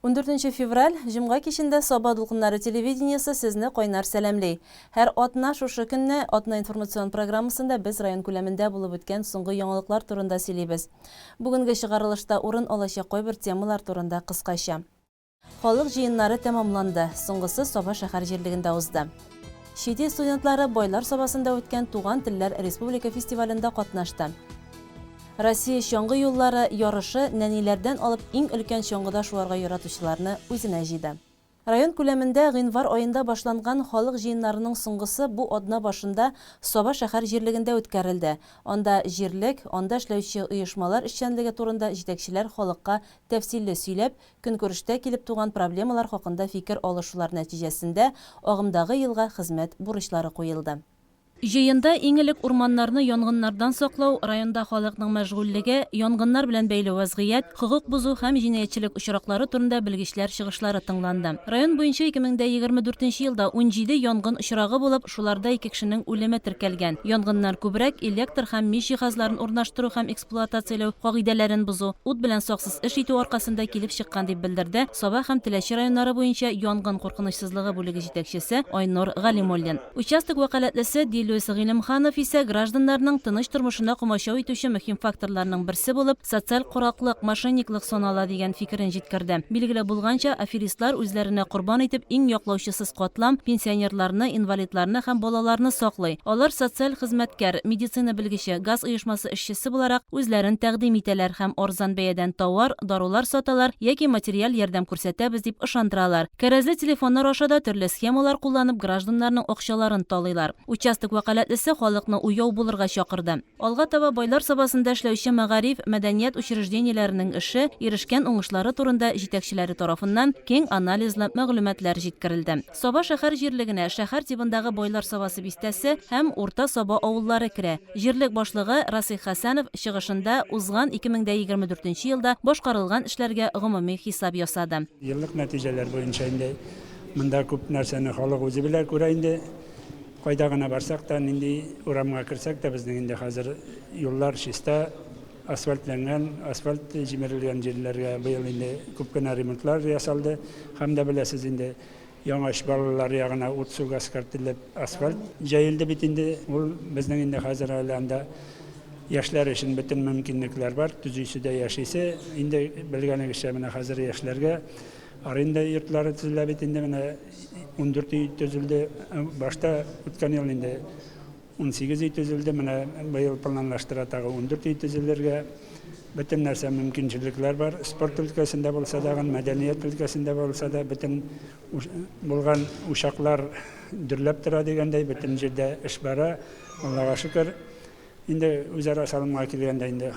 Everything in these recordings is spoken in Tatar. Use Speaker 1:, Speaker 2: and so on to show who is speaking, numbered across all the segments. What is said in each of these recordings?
Speaker 1: 14 февраль, җомга кичендә Саба дулкыннары телевидениесе сезне кайнар сәламли. Һәр атна шушы көнне Атна информацион программасында без район күләмендә булып үткән соңгы яңалыклар турында сөйлибез. Бүгенге чыгарылышта урын алачак кайбер темалар турында кыскача. Халык җыеннары тәмамланды, соңгысы Саба шәһәр җирлегендә узды. Чит ил студентлары Байлар Сабасында үткән Туган телләр республика фестивалендә катнашты. Россия чаңгы юллары ярышы нәниләрдән алып иң өлкән чаңгыда шуарга яратучыларны үзенә җыйды. Район күләмендә гыйнвар аенда башланган халык җыеннарының соңгысы бу атна башында Саба шәһәр җирлегендә үткәрелде. Анда җирлек, анда эшләүче оешмалар эшчәнлеге турында җитәкчеләр халыкка тәфсилле сөйләп, көнкүрештә килеп туган проблемалар хакында фикер алышулар нәтиҗәсендә агымдагы елга хезмәт бурычлары куелды. Җыенда иң элек урманнарны янгыннардан саклау, районда халыкның мәшгульлеге, янгыннар белән бәйле вәзгыять, хокук бозу һәм җинаятьчелек очраклары турында белгечләр чыгышлары тыңланды. Район буенча 2024 нче елда 17 янгын очрагы булып, шуларда ике кешенең үлеме теркәлгән. Янгыннар күбрәк электр һәм мич җиһазларын урнаштыру һәм эксплуатацияләү кагыйдәләрен бозу, ут белән саксыз эш итү аркасында килеп чыккан, дип белдерде Саба һәм Теләче районнары буенча янгын куркынычсызлыгы бүлеге җитәкчесе Айнур Галимуллин. Участок вәкаләтлесе Дилүс Гыйлемханов исә гражданнарның тыныч тормышына комачау итүче мөһим факторларның берсе булып социаль караклык, мошенниклык санала дигән фикерен җиткерде. Билгеле булганча, аферистлар үзләренә корбан итеп иң яклаучысыз катлам, пенсионерларны, инвалидларны һәм балаларны саклый. Алар социаль хезмәткәр, медицина белгече, газ оешмасы эшчесе буларак үзләрен тәкъдим итәләр һәм арзан бәядән тауар, дарулар саталар яки материаль ярдәм күрсәтәбез дип ышандыралар. Кәрәзле телефоннар аша да төрле схемалар кулланып гражданнарның акчаларын талыйлар. Участок вәкаләтлесе халыкны уяу булырга чакырды. Алга таба Байлар Сабасында эшләүче мәгариф, мәдәният учреждениеләренең эше, ирешкән уңышлары турында җитәкчеләре тарафыннан киң анализлы мәгълүматлар җиткерелде. Саба шәһәр җирлегенә шәһәр тибындагы Байлар Сабасы бистәсе һәм Урта Саба авыллары керә. Җирлек башлыгы Расыйх Хәсәнов чыгышында узган 2024 нче елда башкарылган эшләргә гомуми хисап ясады.
Speaker 2: Еллык нәтиҗәләр буенча инде монда күп нәрсәне халык үзе белә, күрә инде. Кайда гына барсак та, нинди урамга керсәк тә, безнең инде хәзер юллар чиста, асфальтланган, асфальт җимерелгән җирләргә быел инде күп кенә ремонтлар ясалды. Һәм дә беләсез инде, Яңа Өч балалар ягына ут-су газ кертелеп, асфальт җәелде бит инде. Ул безнең инде хәзер әле анда яшьләр өчен бөтен мөмкинлекләр бар, төзисе дә яшисе. Инде белгәнегезчә, менә хәзер яшьләргә аренда йортлары төзелә бит инде, менә 14 өй төзелде. Башта үткән ел инде 18 өй төзелде, менә быел планлаштыра тагы 14 өй төзелергә. Бөтен нәрсә мөмкинчелекләр бар. Спорт өлкәсендә булса дагын, мәдәният өлкәсендә булса да, бөтен булган учаклар дөрләп тора дигәндәй, бөтен җирдә эш бара, Аллага шөкер. Инде үзара салымга килгәндә, инде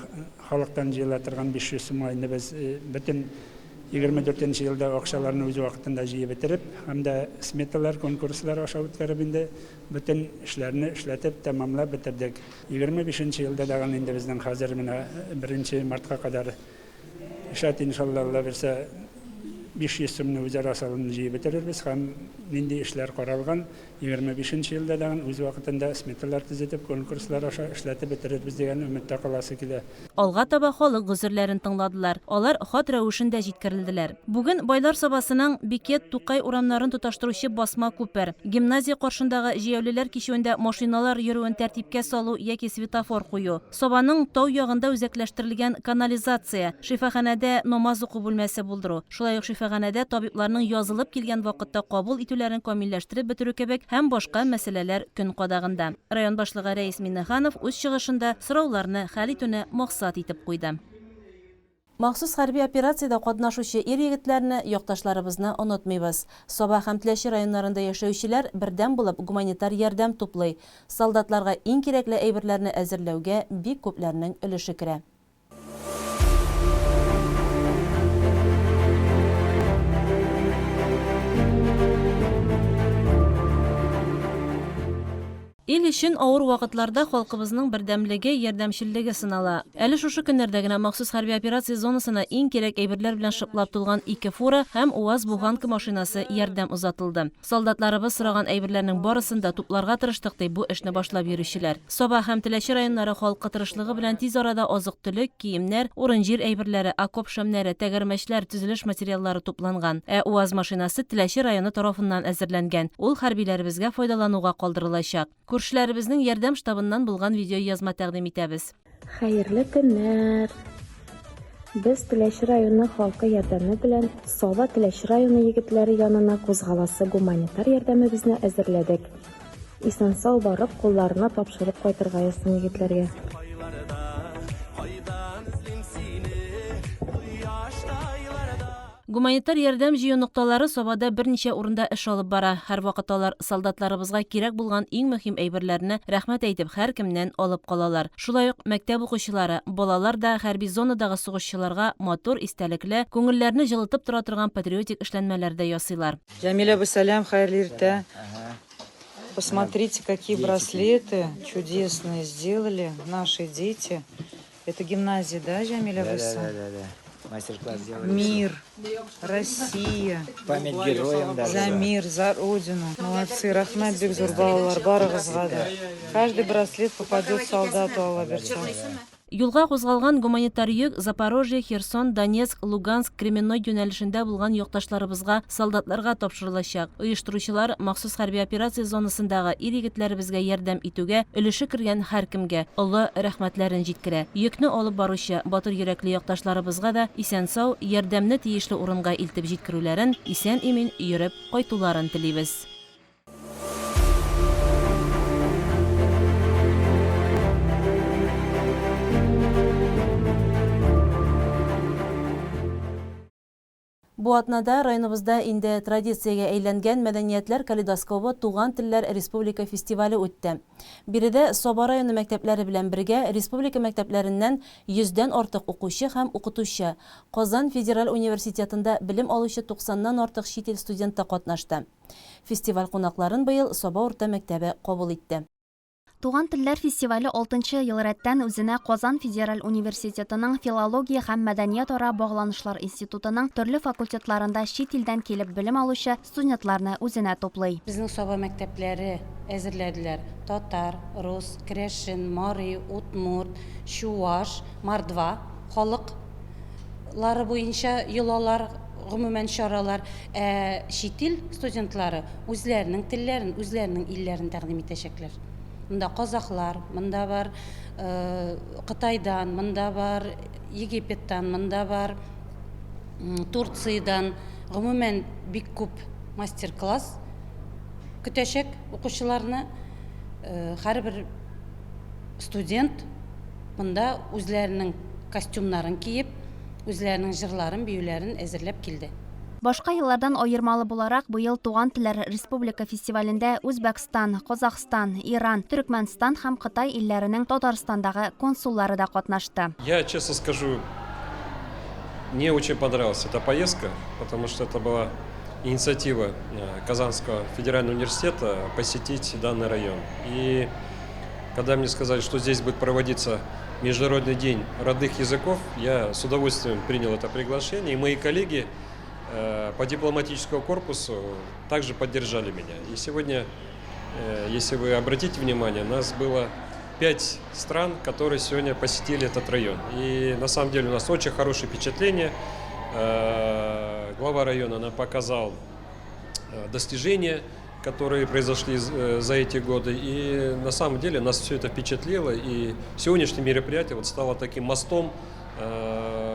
Speaker 2: халыктан җыела торган 500 сумга инде без бөтен 24 нче елда акчаларны үз вакытында җыеп бетереп, һәм дә сметалар, конкурслар аша үткәреп инде бөтен эшләрне эшләтеп, тәмамлап бетердек. 25 нче елда дагын инде безнең хәзер менә беренче мартка кадәр шәт, иншалла, Алла бирсә, 500 сумны үзара салымны җыеп бетерербез һәм нинди эшләр каралган, 25 нче елда дагын үз вакытында сметалар төзетеп, конкурслар аша эшләтеп бетерербез дигән өметтә каласы килә.
Speaker 1: Алга таба халык гозерләрен тыңладылар, алар хат рәвешендә җиткерелделәр. Бүген Байлар Сабасының Бикет, Тукай урамнарын тоташтыручы басма күпер, гимназия каршындагы җәяүлеләр кичүендә машиналар йөрүен тәртипкә салу яки светофор кую, Сабаның тау ягында үзәкләштерелгән канализация, шифаханәдә намаз уку бүлмәсе булдыру, шулай ук шифаханәдә табибларның язылып килгән вакытта кабул итүләрен камилләштереп бетерү кебек һәм башка мәсьәләләр көн кадагында. Район башлыгы Рәис Миңнеханов үз чыгышында сорауларны хәл итүне максат итеп куйды. Махсус хәрби операциядә катнашучы ир-егетләрне, якташларыбызны онытмыйбыз. Саба һәм Теләче районнарында яшәүчеләр бердәм булып гуманитар ярдәм туплый. Солдатларга иң кирәкле әйберләрне әзерләүгә бик күпләрнең өлеше керә. Ил өчен авыр вакытларда халкыбызның бердәмлеге, ярдәмчеллеге сынала. Әле шушы көннәрдә генә махсус хәрби операция зонасына иң кирәк әйберләр белән шыплап тулган ике фура һәм УАЗ-буханка машинасы ярдәм озатылды. Солдатларыбыз сораган әйберләрнең барысын да тупларга тырыштык, ди бу эшне башлап йөрүчеләр. Саба һәм Теләче районнары халкы тырышлыгы белән тиз арада азык-төлек, киемнәр, урын-җир әйберләре, окоп шәмнәре, тәгәрмәчләр, төзелеш материаллары тупланган. Ә УАЗ машинасы Теләче районы тарафыннан әзерләнгән. Ул хәрбиләребезгә файдалануга калдырылачак. Күршеләребезнең ярдәм штабыннан булган видеоязма тәкъдим итәбез.
Speaker 3: Хәерле көннәр! Без Теләче районы халкы ярдәме белән Саба Теләче районы егетләре янына кузгаласы гуманитар ярдәмебезне әзерләдек. Исән-сау барып, кулларына тапшырып кайтырга язсын егетләргә.
Speaker 1: Гуманитар ярдәм җыю нокталары Сабада берничә урында эш алып бара. Һәрвакыт алар солдатларыбызга кирәк булган иң мөһим әйберләрне, рәхмәт әйтеп, һәркемнән алып калалар. Шулай ук мәктәп укучылары, балалар да хәрби зонадагы сугышчыларга матур, истәлекле, күңелләрне җылытып тора торган патриотик эшләнмәләр дә ясыйлар.
Speaker 4: Җәмил абый, сәлам, хәерле иртә. Посмотрите, какие браслеты чудесные сделали наши дети. Это гимназия, да, Җәмил абыйсы?
Speaker 5: Да, да, да, да. Мастер-класс делали.
Speaker 4: Мир, Россия.
Speaker 5: Память героям даже.
Speaker 4: За мир, за родину. Молодцы, рәхмәт бик зур балалар, барыгызга да. Каждый браслет попадет солдату, Алла бирса.
Speaker 1: Юлга кузгалган гуманитар йөк Запорожье, Херсон, Донецк, Луганск, Кременной юнәлешендә булган якташларыбызга, солдатларга тапшырылачак. Оештыручылар махсус хәрби операция зонасындагы ир-егетләребезгә ярдәм итүгә өлеше кергән һәркемгә олы рәхмәтләрен җиткерә. Йөкне алып баручы батыр йөрәкле якташларыбызга да исән-сау, ярдәмне тиешле урынга илтеп җиткерүләрен, исән-имин йөреп кайтуларын телибез. Бу атнада районыбызда инде традициягә әйләнгән Мәдәниятләр калейдоскобы туган телләр республика фестивале үтте. Биредә Саба районы мәктәпләре белән бергә республика мәктәпләреннән йөздән артык укучы һәм укытучы, Казан федераль университетында белем алучы туксаннан артык чит ил студенты катнашты. Фестиваль кунакларын быел Саба урта мәктәбе кабул итте.
Speaker 6: Туган телләр фестивале алтынчы ел рәттән үзенә Казан федераль университетының Филология һәм мәдәниятара багланышлар институтының төрле факультетларында чит илдән килеп белем алучы студентларны үзенә туплый.
Speaker 7: Безнең Саба мәктәпләре әзерләделәр татар, рус, керәшен, мари, удмурт, чуаш, мордва халык лары буенча йолалар, гомумән чаралар. Ә чит ил студентлары үзләренең телләрен, үзләренең илләрен тәкъдим итәчәкләр. Монда казахлар, монда бар Кытайдан, монда бар Египеттан, монда бар Турциядән. Гомумән, бик күп мастер-класс көтәчәк укучыларны. Һәрбер студент монда үзләренең костюмнарын киеп, үзләренең җырларын, биюләрен әзерләп килде.
Speaker 6: Башка еллардан аермалы буларак, быел Туган телләр республика фестивалендә Үзбәкстан, Казахстан, Иран, Төрекмәнстан һәм Кытай илләренең Татарстандагы консуллары да катнашты.
Speaker 8: Я, честно скажу, мне очень понравилась эта поездка, потому что это была инициатива Казанского федерального университета посетить данный район. И когда мне сказали, что здесь будет проводиться Международный день родных языков, я с удовольствием принял это приглашение, и мои коллеги по дипломатическому корпусу также поддержали меня. И сегодня, если вы обратите внимание, нас было 5 стран, которые сегодня посетили этот район. И на самом деле у нас очень хорошее впечатление. Глава района нам показал достижения, которые произошли за эти годы. И на самом деле нас все это впечатлило. И сегодняшнее мероприятие вот стало таким мостом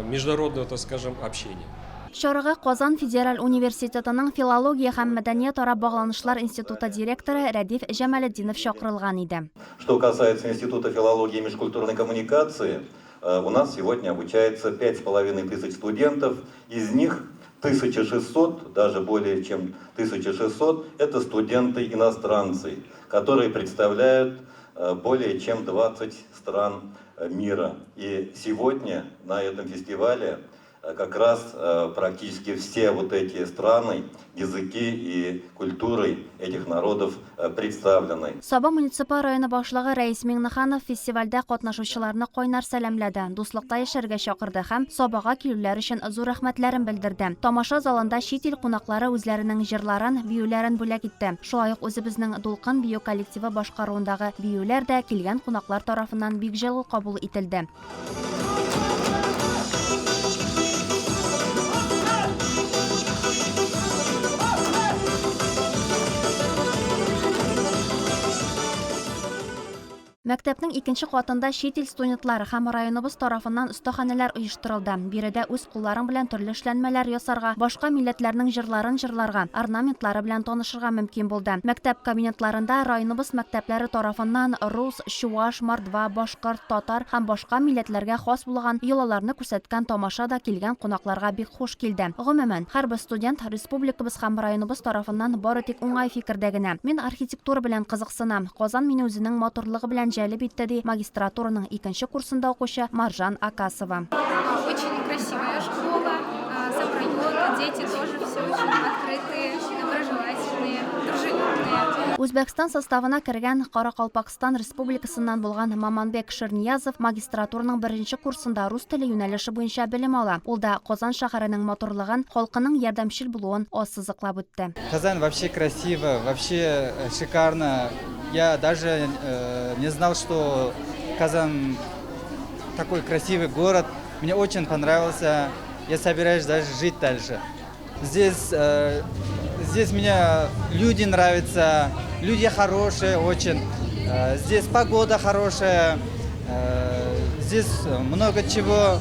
Speaker 8: международного, так скажем, общения.
Speaker 6: Чарага Казан федераль университетының Филология һәм мәдәниятара багланышлар институты директоры Рәдиф Җамалетдинов чакырылган иде.
Speaker 9: Что касается Института филологии и межкультурной коммуникации, у нас сегодня обучается 5,5 тысяч студентов, из них 1600, даже более чем 1600, это студенты-иностранцы, которые представляют более чем 20 стран мира. И сегодня на этом фестивале Как раз практически все вот эти страны, языки и культуры этих народов представлены.
Speaker 6: Саба муниципаль районы башлыгы Рәис Миңнеханов фестивальдә катнашучыларны кайнар сәламләде, дуслыкта яшәргә чакырды һәм Сабага килүләре өчен зур рәхмәтләрен белдерде. Тамаша залында чит ил кунаклары үзләренең җырларын, биюләрен бүләк итте. Шулай ук үзебезнең Дулкын бию коллективы башкаруындагы биюләр дә килгән кунаклар тарафыннан бик җылы кабул ителде. Мәктәпнең икенче катында чит ил студентлары һәм районыбыз тарафыннан остаханәләр оештырылды. Биредә үз кулларың белән төрле эшләнмәләр ясарга, башка милләтләрнең җырларын җырларга, орнаментлары белән танышырга мөмкин булды. Мәктәп кабинетларында районыбыз мәктәпләре тарафыннан рус, чуаш, мордва, башкорт, татар һәм башка милләтләргә хас булган йолаларны күрсәткән тамаша да килгән кунакларга бик хуш килде. Гомумән, һәрбер студент республикабыз һәм районыбыз тарафыннан бары тик уңай фикердә генә. Мин архитектура белән кызыксынам. Казан мине үзенең матурлыгы белән җәлеп итте, ди магистратураның икенче курсында укучы Маржан Акасова.
Speaker 10: Очень красивая школа, сам район, дети тоже все очень открытые, доброжелательные, дружелюбные.
Speaker 6: Үзбәкстан составына кергән Каракалпакстан Республикасыннан булган Маманбек Ширниязов магистратураның беренче курсында рус теле юнәлеше буенча белем ала. Ул да Казан шәһәренең матурлыгын, халкының ярдәмчел булуын ассызыклап үтте.
Speaker 11: Казань вообще красиво, вообще шикарно. Я даже не знал, что Казань такой красивый город. Мне очень понравился. Я собираюсь даже жить дальше. Здесь, здесь мне люди нравятся, люди хорошие очень. Здесь погода хорошая, здесь много чего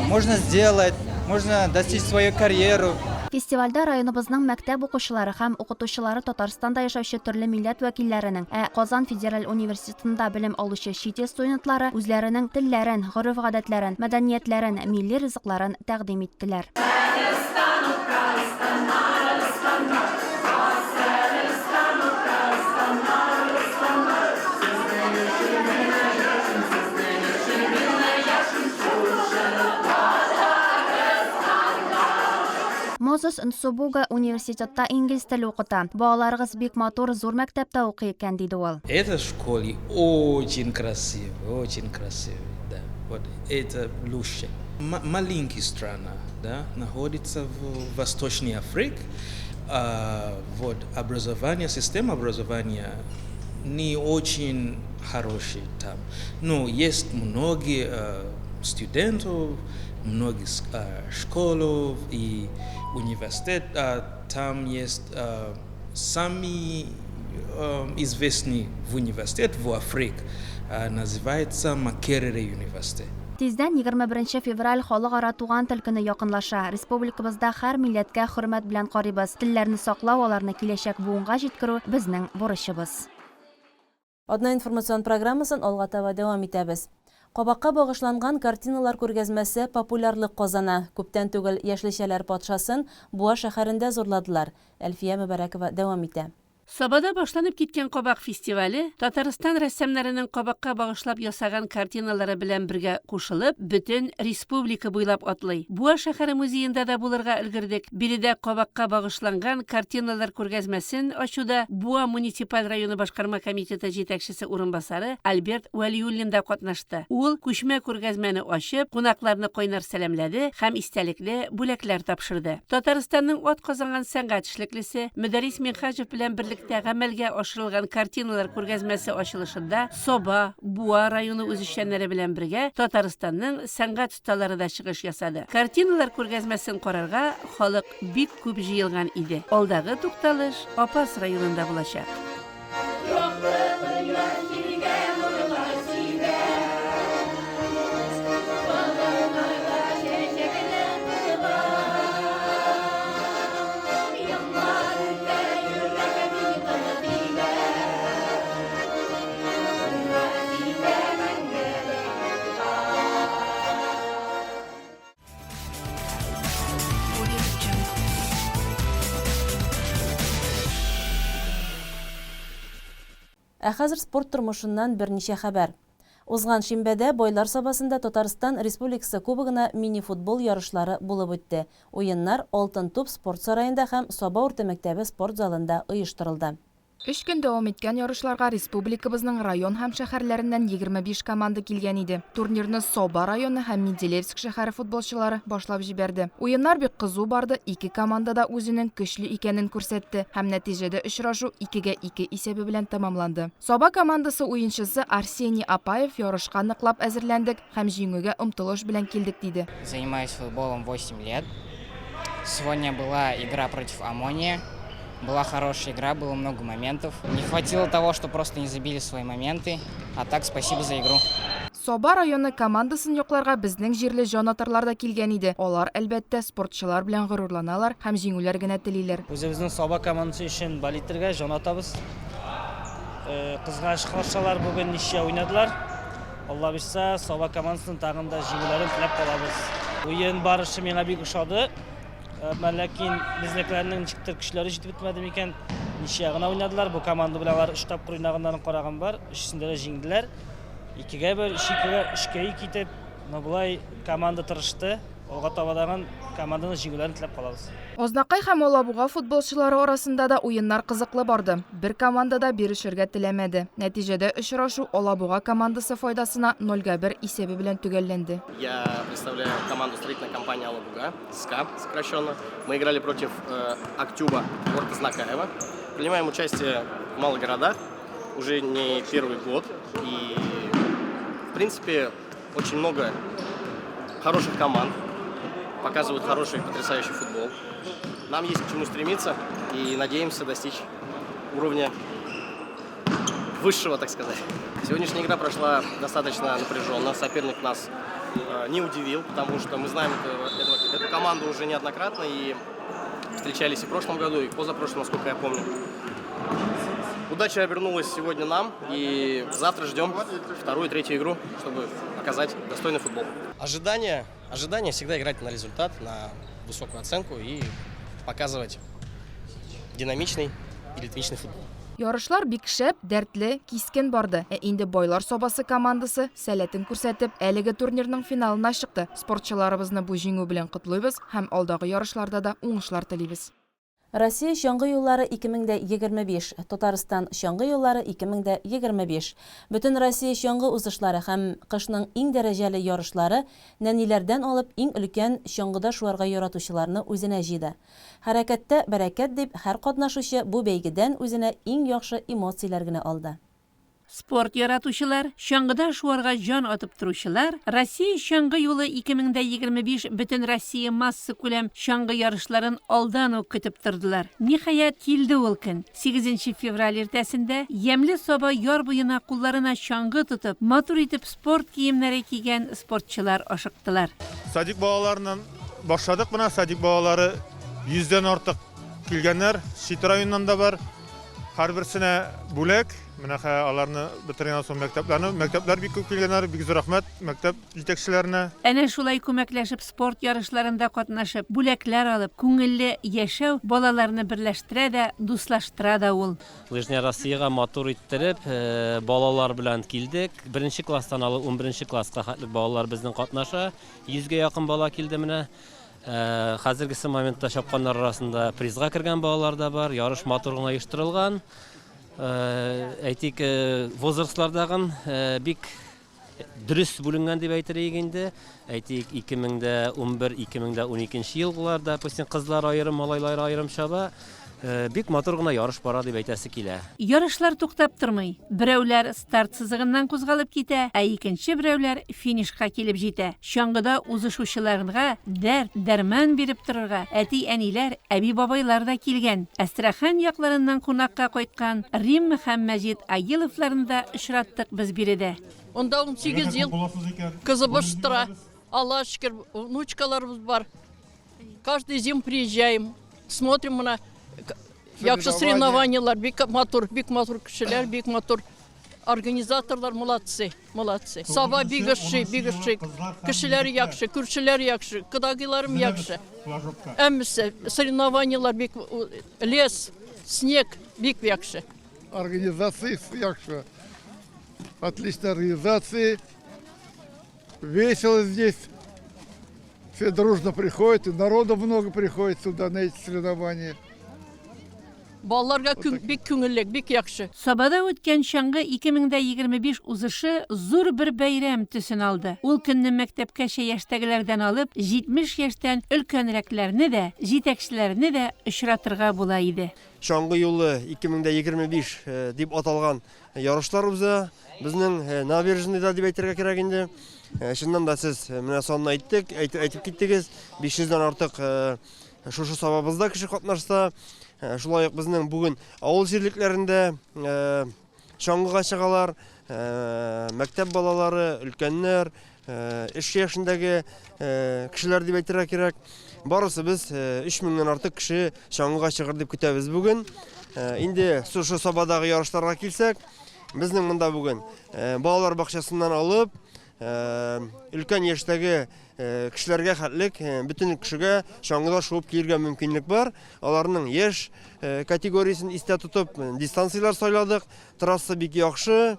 Speaker 11: можно сделать, можно достичь свою карьеру.
Speaker 6: Фестивальдә районыбызның мәктәп укучылары һәм укытучылары Татарстанда яшәүче төрле милләт вәкилләренең, ә Казан федераль университетында белем алучы чит ил студентлары үзләренең телләрен, гореф-гадәтләрен, мәдәниятләрен, милли ризыкларын тәкъдим иттеләр. Мозес Нсубуга университетта инглиз теле укыта. Балаларыгыз бик матур, зур мәктәптә укый икән, диде ул.
Speaker 12: Эта школа очень красивая, очень красивая, да. Вот это лучше. Маленькая страна, да, находится в Восточной Африке. А, вот образование, система образования не очень хорошая там. Но есть многие студентов, многие школы и университет. Там есть самый известный в университет в Африке, называется Макерere университет.
Speaker 6: Тиздән 21 нче февраль Халыкара туган тел көне якынлаша. Республикабызда һәр милләткә хөрмәт белән карыйбыз. Телләрне саклау, аларны киләчәк буынга җиткерү, безнең бурычыбыз.
Speaker 1: Атна информацион программасын алга таба дәвам итәбез. Кабакка багышланган картиналар күргәзмәсе популярлык казана. Күптән түгел яшелчәләр патшасын Буа шәһәрендә зурладылар. Әлфия Мөбарәкова дәвам итә.
Speaker 13: Сабада башланып киткән кабак фестивале Татарстан рәссамнарының кабакка багышлап ясаган картиналары белән бергә кушылып, бөтен республика буйлап атлый. Буа шәһәре музеенда да булырга өлгердек. Биредә кабакка багышланган картиналар күргәзмәсен ачуда Буа муниципаль районы башкарма комитеты җитәкчесе урынбасары Альберт Вәлиуллин да катнашты. Ул күчмә күргәзмәне ачып, кунакларны кайнар сәламләде һәм истәлекле бүләкләр тапшырды. Татарстанның атказанган сәнгать эшлеклесе Мөдәррис Минһаҗев белән берлектә гамәлгә ашырылган картиналар күргәзмәсе ачылышында Саба, Буа районы үзешчәннәре белән бергә Татарстанның сәнгать осталары да чыгыш ясады. Картиналар күргәзмәсен карарга халык бик күп җыелган иде. Алдагы тукталыш Апас районында булачак.
Speaker 14: Якты кояш җиргә нурлар сибә. Болыннарда чәчәкләр тулган. Еллар үтә, йөрәгем тын тибә. Уйлар китә мәңгелек юлга.
Speaker 1: Ә хәзер спорт тормышыннан берничә хәбәр. Узган шимбәдә Байлар Сабасында Татарстан Республикасы Кубогына мини-футбол ярышлары булып үтте. Уеннар Алтын туп спорт сараенда һәм Саба урта мәктәбе спорт залында оештырылды.
Speaker 15: Өч көн дәвам иткән ярышларга республикабызның район һәм шәһәрләреннән 25 команда килгән иде. Турнирны Саба районы һәм Менделеевск шәһәре футболчылары башлап җибәрде. Уеннар бик кызу барды, ике команда да үзенең көчле икәнен күрсәтте һәм нәтиҗәдә очрашу икегә ике исәбе белән тәмамланды. Саба командасы уенчысы Арсений Апаев ярышка ныклап әзерләндек һәм җиңүгә омтылыш белән килдек, диде.
Speaker 16: Занимаюсь футболом 8 лет. Сегодня была игра против Омония. Была хорошая игра, было много моментов. Не хватило того, что просто не забили свои моменты. А так, спасибо за игру.
Speaker 15: Саба районы командасын якларга безнең җирле җанатарлар да килгән иде. Алар, әлбәттә, спортчылар белән горурланалар һәм җиңүләр генә телиләр.
Speaker 17: Үзебезнең Саба командасы өчен болеть итәргә җан атабыз. Кызганыч каршы алар бүген ничья уйнадылар. Алла бирса, Саба командасының тагын да җиңүләрен теләп калабыз. Уен барышы миңа бик ошады. Әмма ләкин безнекеләрнең ничектер көчләре җитеп бетмәде микән? Ничья гына уйнадылар. Бу команда белән алар өч тапкыр уйнаганнарын караган бар. Өчесендә дә җиңделәр. Икегә бер, өч икегә, өчкә ике итеп. Но болай команда тырышты. Алга таба тагын команданың җиңүләрен теләп калабыз.
Speaker 15: Азнакай һәм Алабуга футболчылары арасында да уеннар кызыклы барды. Бер команда да бирешергә теләмәде. Нәтиҗәдә очрашу Алабуга командасы файдасына нольгә бер исәбе белән төгәлләнде.
Speaker 18: Я представляю команду строительной компании Алабуга, СКА сокращенно. Мы играли против э, Актюба, город Азнакаево. Принимаем участие в малых городах уже не первый год. И, в принципе, очень много хороших команд, показывают хороший, потрясающий футбол. Нам есть к чему стремиться и надеемся достичь уровня высшего, так сказать. Сегодняшняя игра прошла достаточно напряженно. Соперник нас э, не удивил, потому что мы знаем эту, эту, эту команду уже неоднократно и встречались и в прошлом году, и в позапрошлом, насколько я помню. Удача обернулась сегодня нам, и завтра ждем вторую и третью игру, чтобы показать достойный футбол. Ожидание, ожидание всегда играть на результат, на высокую оценку и показывать динамичный и ритмичный футбол.
Speaker 15: Ярышлар бик шәп, дәртле, кискен барды. Ә инде Байлар Сабасы командасы, сәләтен күрсәтеп, әлеге турнирның финалына чыкты. Спортчыларыбызны бу җиңү белән котлыйбыз һәм алдагы ярышларда да уңышлар телибез.
Speaker 1: Россия чаңгы юллары 2025, Татарстан чаңгы юллары 2025. Бөтенроссия чаңгы узышлары һәм кышның иң дәрәҗәле ярышлары нәниләрдән алып иң өлкән чаңгыда шуарга яратучыларны үзенә җыйды. Хәрәкәттә, бәрәкәт дип, һәр катнашучы бу бәйгедән үзенә иң яхшы эмоцияләр генә алды.
Speaker 13: Спорт яратучылар, чаңгыда шуарга җан атып торучылар Россия чаңгы юлы 2025 Бөтенроссия массакүләм чаңгы ярышларын алдан ук көтеп тордылар. Ниһаять, килде ул көн. Сигезенче февраль иртәсендә ямьле Саба яр буена кулларына чаңгы тотып, матур итеп спорт киемнәре кигән спортчылар ашыктылар.
Speaker 19: Садик балаларыннан башладык менә, садик балалары йөздән артык килгәннәр, чит районнан да бар. Һәрберсенә бүләк. Менә хә аларны бетергәннән соң мәктәпләрне, мәктәпләр бик күп килгәннәр, бик зур рәхмәт мәктәп җитәкчеләренә.
Speaker 13: Әнә шулай күмәкләшеп спорт ярышларында катнашып, бүләкләр алып, күңелле яшәү балаларны берләштерә дә, дуслаштыра да ул.
Speaker 20: Лыжня Россиягә матур иттереп, балалар белән килдек. Беренче класстан алып унберенче класска хәтле балалар безнең катнаша. Йөзгә якын бала килде менә. Хәзергесе моментта чапканнар арасында призга кергән балалар да бар. Ярыш матур гына оештырылган. Әйтик, возрастлардагын бик дөрес бүленгән дип әйтер идек инде. Әйтик, 2011-2012 елгылар, допустим, кызлар аерым, малайлар аерым чаба. Бик матур гына ярыш бара дип әйтәсе килә.
Speaker 13: Ярышлар туктап тормый. Берәүләр старт сызыгыннан кузгалып китә, ә икенче берәүләр финишка килеп җитә. Чаңгыда узышучыларга дәрт, дәрман биреп торырга әти-әниләр, әби-бабайлар да килгән. Әстерхан якларыннан кунакка кайткан Римма һәм Мәҗит Агиловларны да очраттык без биредә.
Speaker 21: Монда 18 ел кызыбыз тора. Аллага шөкер, внучкаларыбыз бар. Каждый зим приезжаем, смотрим менә яхшы соревнованиелар, бик матур, бик матур кешеләр, бик матур организаторлар, молодцы, молодцы. Саба бик ошый, бик ошый. Кешеләре яхшы, күршеләр яхшы, кодагыйларым яхшы. Әммәсе соревнованиелар бик лес, снег бик яхшы.
Speaker 22: Организациясе яхшы.
Speaker 2: Отличной организации. Весело здесь. Все дружно приходят, и народу много приходит сюда на эти соревнования.
Speaker 21: Балаларга бик күңелле, бик яхшы.
Speaker 13: Сабада үткән Чаңгы 2025 узышы зур бер бәйрәм төсен алды. Ул көнне мәктәпкәчә яшьтәгеләрдән алып, 70 яшьтән өлкәнрәкләрне дә, җитәкчеләрне дә очратырга була иде.
Speaker 22: Чаңгы юлы 2025 дип аталган ярышлар уза. Безнең набережныйда дип әйтергә кирәк инде. Чыннан да сез менә санны әйттек, әйтеп киттегез. 500 дән артык Шушы сабабызда кеше катнашса, шулай ук безнең бүген авыл җирлекләрендә чаңгыга чыгалар, мәктәп балалары, өлкәннәр, эш яшендәге кешеләр дип әйтергә кирәк. Барысы без 3 меңнән артык кеше чаңгыга чыгыр дип көтәбез бүген. Инде шушы сабадагы ярышларга килсәк, безнең монда бүген балалар бакчасыннан алып, өлкән яшьтәге Кешеләргә хәтлек, бөтен кешегә чаңгыда шуып килергә мөмкинлек бар. Аларның яшь категориясен истә тотып, дистанцияләр сайладык. Трасса бик яхшы,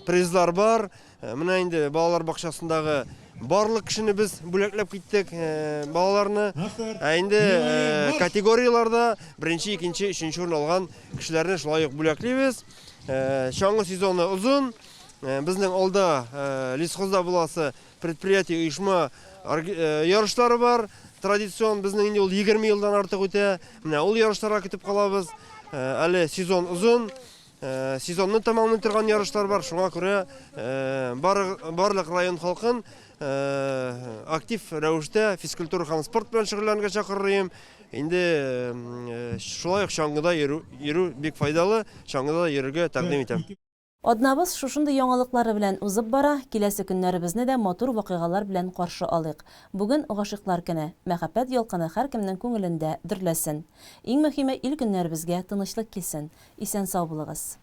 Speaker 22: призлар бар. Менә инде балалар бакчасындагы барлык кешене без бүләкләп киттек, балаларны. Ә инде категорияләрдә беренче, икенче, өченче урын алган кешеләрне шулай ук бүләклибез. Чаңгы сезоны озын. Безнең алда лесхозда буласы предприятие, оешма ярышлары бар. Традицион безнең инде ул 20 елдан артык үтә. Менә ул ярышларга көтеп калабыз. Әле сезон озын. Сезонны тәмамлый торган ярышлар бар. Шуңа күрә барлык район халкын актив рәвештә физкультура һәм спорт белән шөгыльләнергә чакырыр идем. Инде шулай ук чаңгыда йөрү бик файдалы. Чаңгыда да йөрергә тәкъдим итәм.
Speaker 1: Атнабыз шушындый яңалыклары белән узып бара, киләсе көннәребезне дә матур вакыйгалар белән каршы алыйк. Бүген Гашыйклар көне, мәхәббәт ялкыны һәркемнең күңелендә дөрләсен. Иң мөһиме ил-көннәребезгә тынычлык килсен. Исән-сау булыгыз.